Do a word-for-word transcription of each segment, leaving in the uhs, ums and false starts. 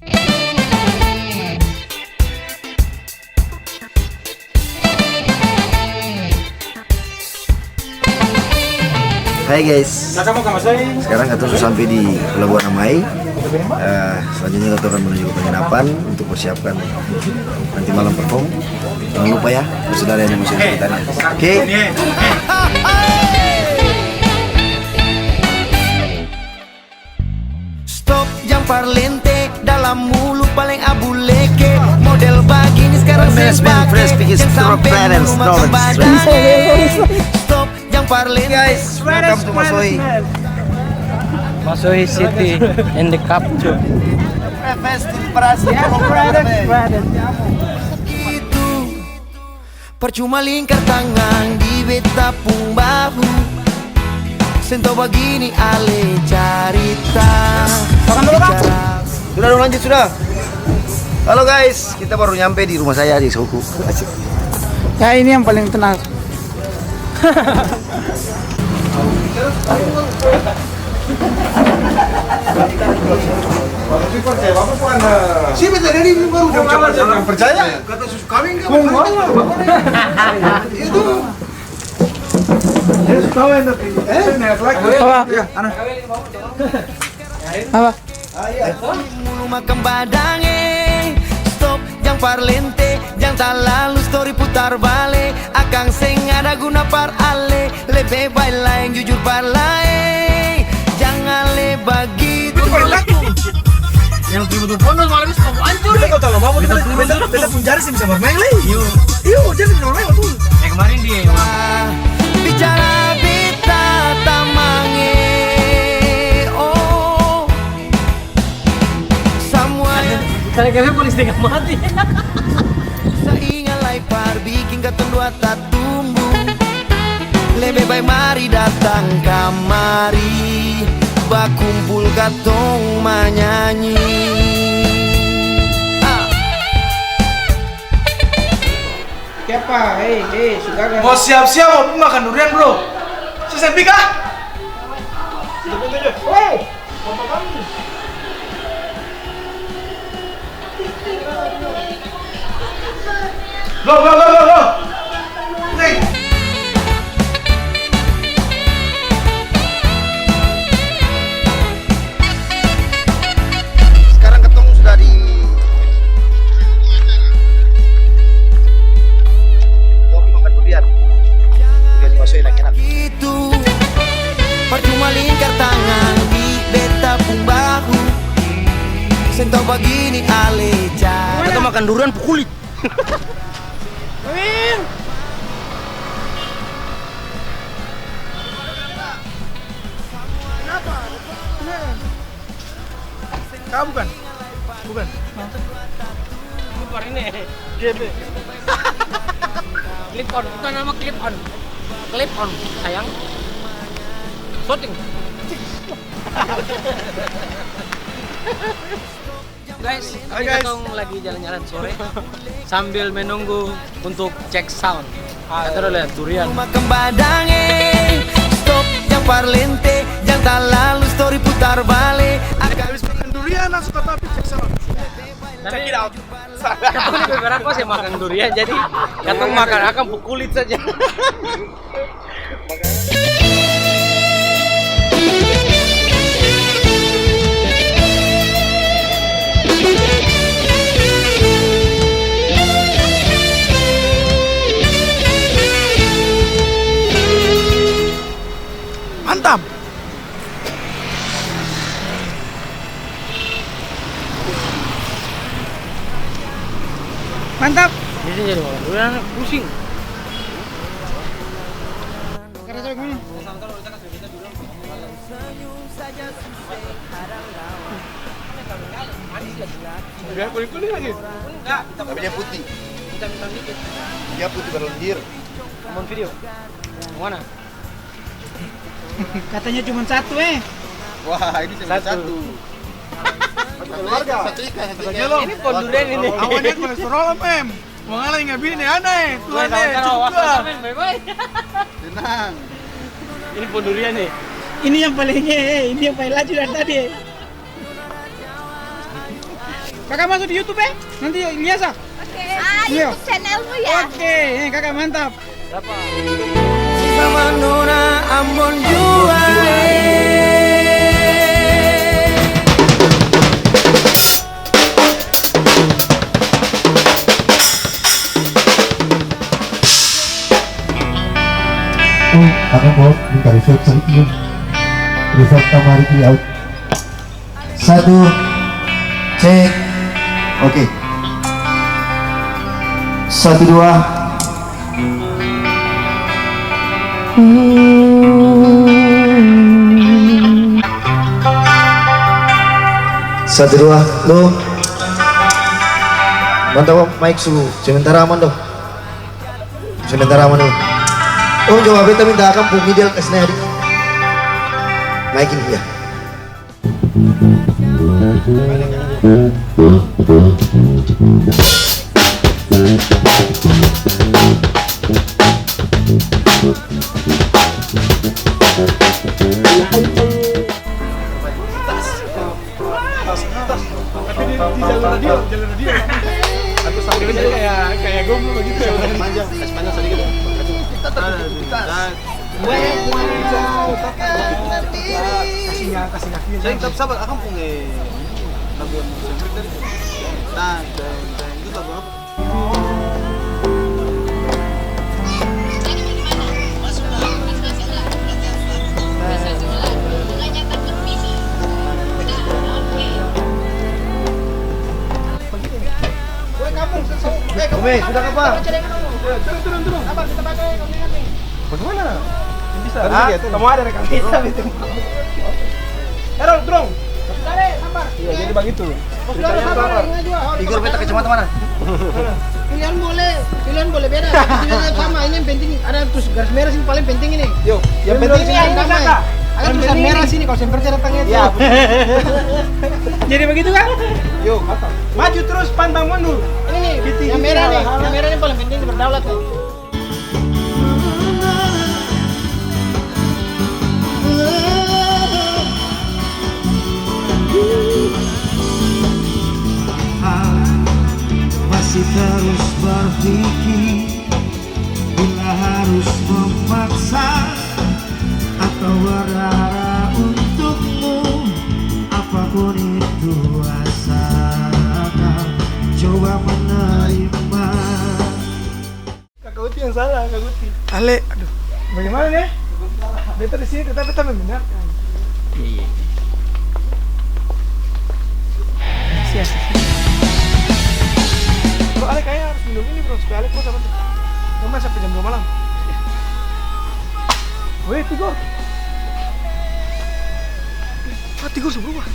Hai guys, sekarang katong su sampe di Pelabuhan Amai. Eh, selanjutnya katong akan menuju ke penginapan untuk persiapkan nanti malam perform. Jangan lupa ya, bersaudara yang masih di kita nih. Oke? Stop jang parlente, dalam mulu paleng abu leke. Model bagini skarang seng pake, jang sampe mulu makang badang. Stop jang parlente. Guys, welcome to Masohi. Masohi City in the capture. Itu. Parcuma lingkar tangang di beta pung bahu. Seng tau bagini ale carita. Makan dulu, Bang. Bicara. Sudah dong, lanjut sudah. Halo guys, kita baru nyampe di rumah saya di Soku. Ya, ini yang paling tenang. Sih, beta dari ini baru jam percaya. Kata susu kawin kan? Kong mama. Itu. Dia susu kawin tapi. Eh? Apa? Ya, anak. Apa? Mulu makang badang e. Stop, jang parlente, jang talalu story putar bale. Akang seng ada guna par ale. Lebe bae laeng jujur par laeng. Jang ale bagitu. Itu paling laku. Yang betul-betul bonus malam ini stop hancur. Beta kalo talalu mabok, beta, beta, beta pung jari seng bisa barmaeng lai. Iyo. Iyo, jari seng bisa barmaeng, betul. Yang kemarin dia yang bicara beta tamang e, oh. Samua. Kali-kali paling setengah mati. Sainga lai par biking katong dua tatumbu. Lebe bae mari datang kamari, bakumpul katong manyanyi. Ah. Kiapa? Hei, hei, su gaga. Mo siap-siap mo pi makan durian, bro. Selesai pi ka? Tujuh, tujuh, tujuh. Hei! Go, go, go, go, go! Nih. Sekarang katong sudah di, katong makan durian. Durian di Masohi lagi enak. Parcuma lingkar tangang di beta pung bahu. Seng tau bagini ale cara. Katong makan durian pung kulit. Kenapa? Kau bukan? Bukan? Hah? Ini par ini. G B. Clip on, bukan nama clip on. Clip on, sayang. Shooting. Guys, ini katong lagi jalan-jalan sore sambil menunggu untuk cek sound. Katong udah lihat durian. Makan badang e, stop jang parlente, jang talalu story putar bale. Habis makan durian langsung katong pi cek sound. Check it out. Katong ada beberapa seng makan durian, jadi katong makan akang pung kulit saja. Mantap. Mantap. Ini jadi makan durian, pusing. Karasa bagimana? Biar kuning-kuning lagi. Tapi dia putih. Dia putih berlendir. Mau video? Yang mana? Katanya cuma satu, eh. Wah, ini cuma satu. Satu. Satu keluarga. Satu ikan, satu ikan. Ini pondurian ini. Awalnya kolesterol apa, em? Mau ngalah nggak bini, aneh. Tuhan, eh, cukup lah. Tenang. Ini pondurian nih. Ini yang paling, eh, ini yang paling laju dari tadi, eh. Kaka maso di YouTube, e? Nanti lia sa. Oke. Ah, iya. YouTube channelmu, ya? Oke, e, kaka mantap. Sama Nona Ambon jua, e. Oh, karena mau minta resort sedikit. Resort kamari di out. Satu, cek. Oke. Satu, dua. Satu, dua, lo. Mantap, Om. Mic su sementara aman, dong. Sementara aman, dong. Om, coba beta minta akang pung middle kas nae, adik. Naikin, iya. Tapi di, di jalur radio, jalur radio. Atau sambil kayak, kayak gomblo begitu. Panjang, kasih panjang sedikit. Kita tertutup. Kasih yang, kasih yang. Sayang, tapi sabar, akang pung, eh, lagu yang mau saya beri tadi. Tang, tang, tang. Itu lagu apa? Umi, sudah kapa? Turun, turun, turun. Bagaimana? Bisa. Hah? Kamu ada rekam? Bisa, bisa. Errol, turun. Iya, jadi begitu. Igor, beta kacamata mana? Pilihan boleh, pilihan boleh beda, tapi pilihan sama. Ini yang penting ada tulis garis merah sini, paling penting ini. Yo, yang penting ini damai. Ada tulisan merah sini, kalau semper saya datang itu. Iya, betul. Jadi begitu kan? Yo, maju terus, pantang mundur. Ini nih, yang merah nih, yang merah ini paling penting, berdaulat nih. Masih terus berpikir bila harus memaksa atau berharap untukmu, apapun itu asalkan coba menerima. Kaka Uti yang salah, Kaka Uti. Ale, aduh. Bagaimana nih? Beta di sini tetap beta membenarkan. Iya. Siap. Bro, Ale kayaknya harus minum ini, bro, supaya Ale kuat sama tuh. Mama sampai jam dua malam. Weh, tidur. Hati gua su berubah.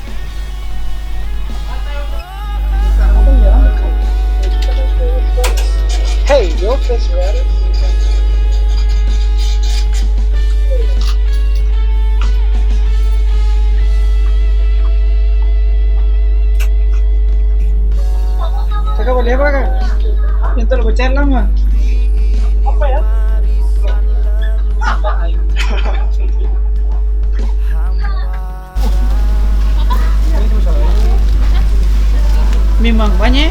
Hey, yo, fresh water. Cakap boleh apa, Kak? Yang terlalu besar lama. Apa ya? Memang banya,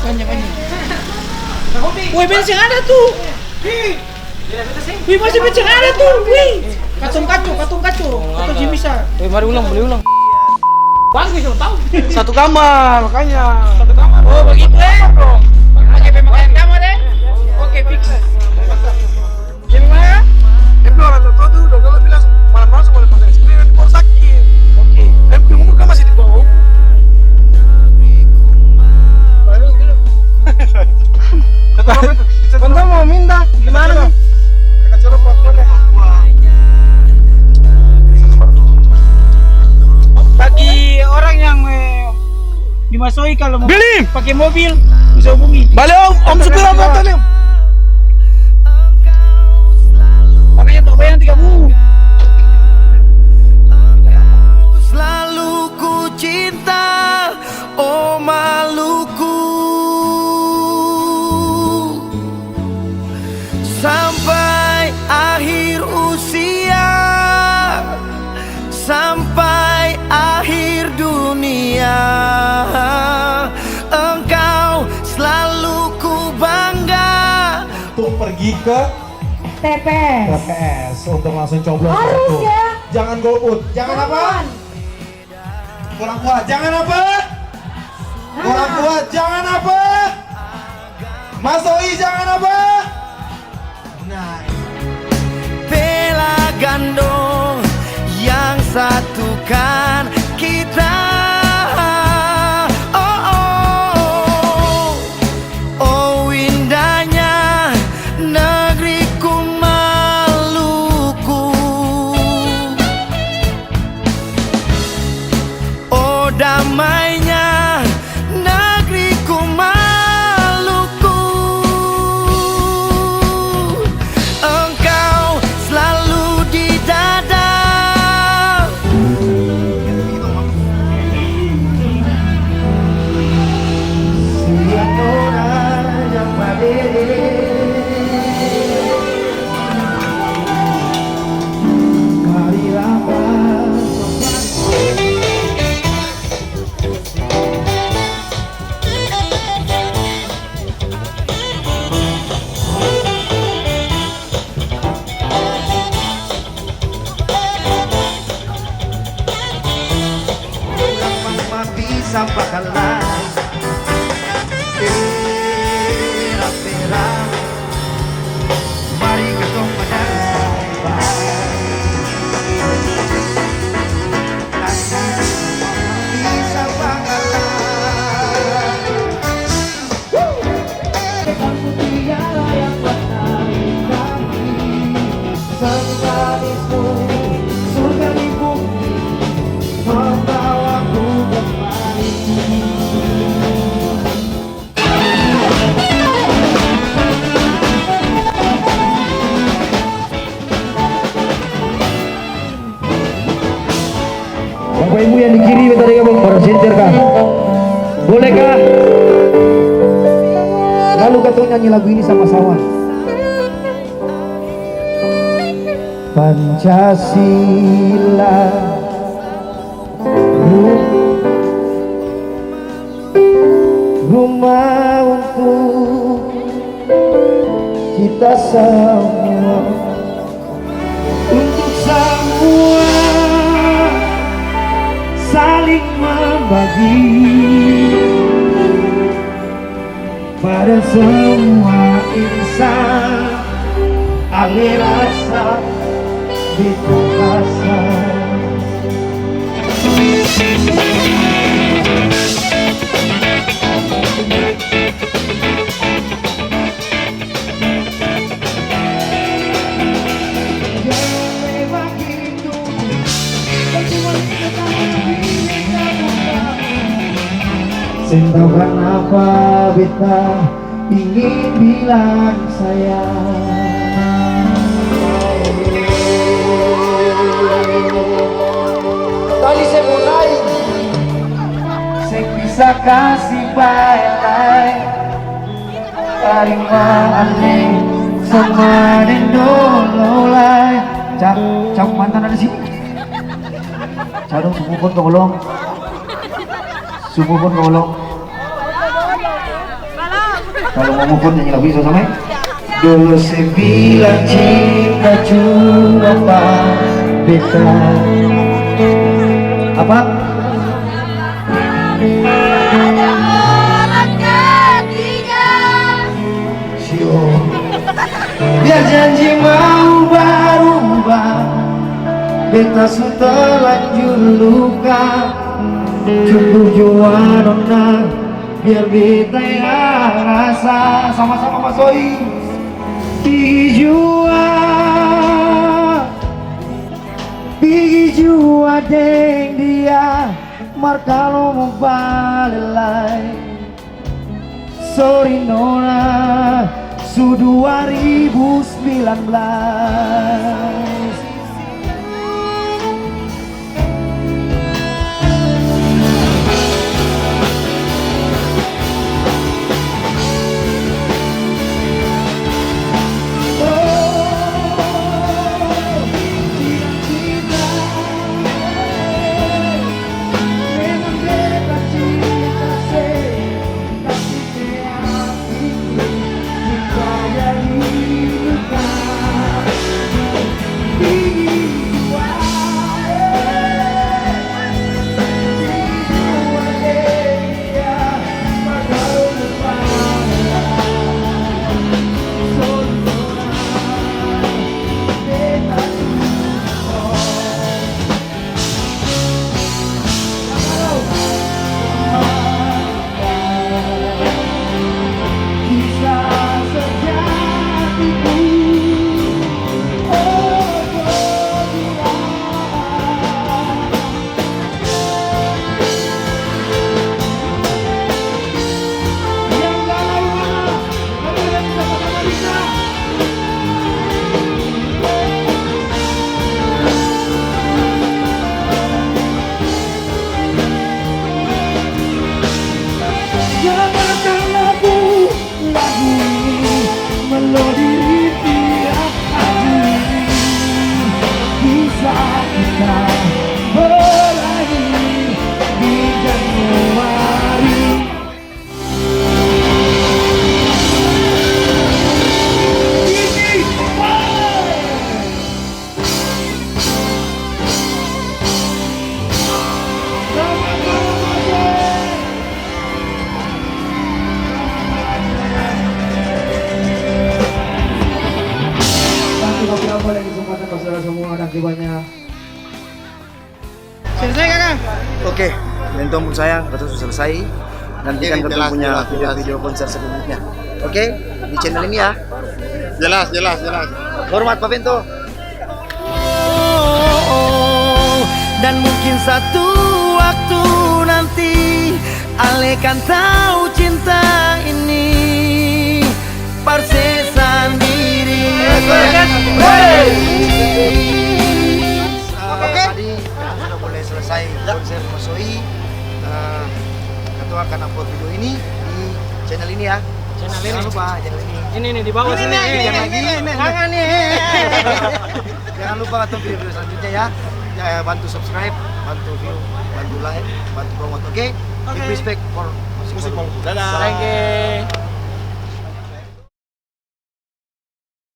banya, banya. Woi, beta seng ada tu. Wih, masih beta seng ada tu. Wih, katong kaco, katong kaco, katong seng bisa. Eh, mari ulang, boleh ulang. Bagus, so tau. Satu kamar, makanya. Satu kamar. Oh, begitu, eh? Oke, pemakaian kamar, eh? Oke, fix. Jadi, Maya, dia bilang orang tua-tua tuh, dong, dong bilang, malam-malam su boleh makan es krim, nanti baru sakit. Oke. Tapi umur kan masih di bawah umur. Tonton mau minta gimana nih? Bagi orang yang, eh, dimasoi kalo mo pake mobil, bisa hubungi. Bale om, om supir apa tadi? Makanya tak bayang tiga puluh. Selalu ku cinta, oh Maluku. Sampai akhir usia, sampai akhir dunia. Pergi ke T P S. T P S untuk langsung coblos. Harus satu. Ya. Jangan golput. Jangan apa? Jangan. Kurang kuat. Jangan apa? Kurang kuat. Jangan apa? Mas Oi, jangan apa? Nah. Pela gando yang satukan kita. Oh, oh. Oh, indahnya negeriku Maluku. Oh, damainya negeriku Maluku. Engkau selalu di dada. Urang mama bisa bakalae. Pera-pera. Mari katong badansa. Bisa bakalae. Bapak Ibu yang di kiri, beta dengar, Bang, para center, Kang. Boleh, Kang? Lalu katong nyanyi lagu ini sama-sama. Pancasila. Rumah untuk kita semua, untuk semua saling membagi pada semua insan. Ale rasa, beta rasa. Seng tau kanapa beta ingin bilang sayang. Tadi se mulai, seng bisa kasi bae lai. Tarima ale, sama deng dolo lai. Ca-, Cang mantan ada sini. Cang dong su move on ka balong? Su move on ka balong? Kalo mo move on, nyanyi lagu ini sama-sama, e. Dolo se bilang cinta cuma pa beta. Apa? Ada orang ketiga. Sio. Biar janji mau barubah, beta su terlanjur luka. Cukup jua nona, biar beta yang rasa. Sama-sama Mas Oi. Pigi jua, pigi jua deng dia, mar kalo mo bale lai. Sorry nona, su dua ribu sembilan belas. Oke, Bento pung sayang, katong su selesai. Nantikan katong punya video-video konser selanjutnya. Oke, di channel ini ya. Jelas, jelas, jelas. Hormat, Pak Bento. Dan mungkin satu waktu nanti, ale kan tau cinta ini parse sandiri. Oke. Tadi sudah mulai selesai konser Masoi. Eh, katong akan upload video ini di channel ini ya. Channel ini. Jangan lupa channel ini. Ini nih, di bawah sini nih, nih, nih, nih, nih. Jangan nih. Jangan lupa katong video-video selanjutnya ya. Ya, bantu subscribe, bantu view, bantu like, bantu promote, oke? Oke. Big respect for Musik Bolu. Dadah. Thank you.